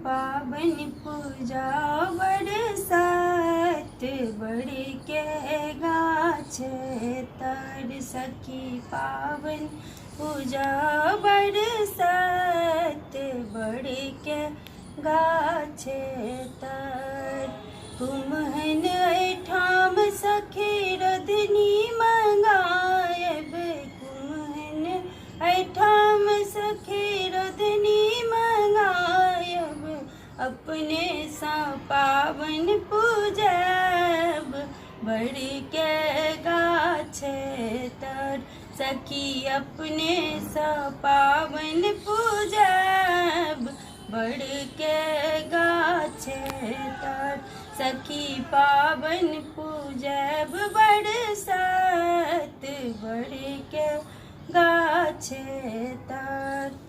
पाबनि पूजा बरसात बड़के गाछ तर सखी पाबनि पूजा बरसात बड़के गाछ तर कुम्हन एहिठाम सखी रधनी मंगायब कुम्हन एहिठाम सखी रधनी मंगायब अपनेसँ पाबनि पूजब बड़के गाछ तर सखी अपनेसँ पाबनि पूजब बड़के गाछ तर सखी पाबनि पूजब बरसात बड़के गाछ तर।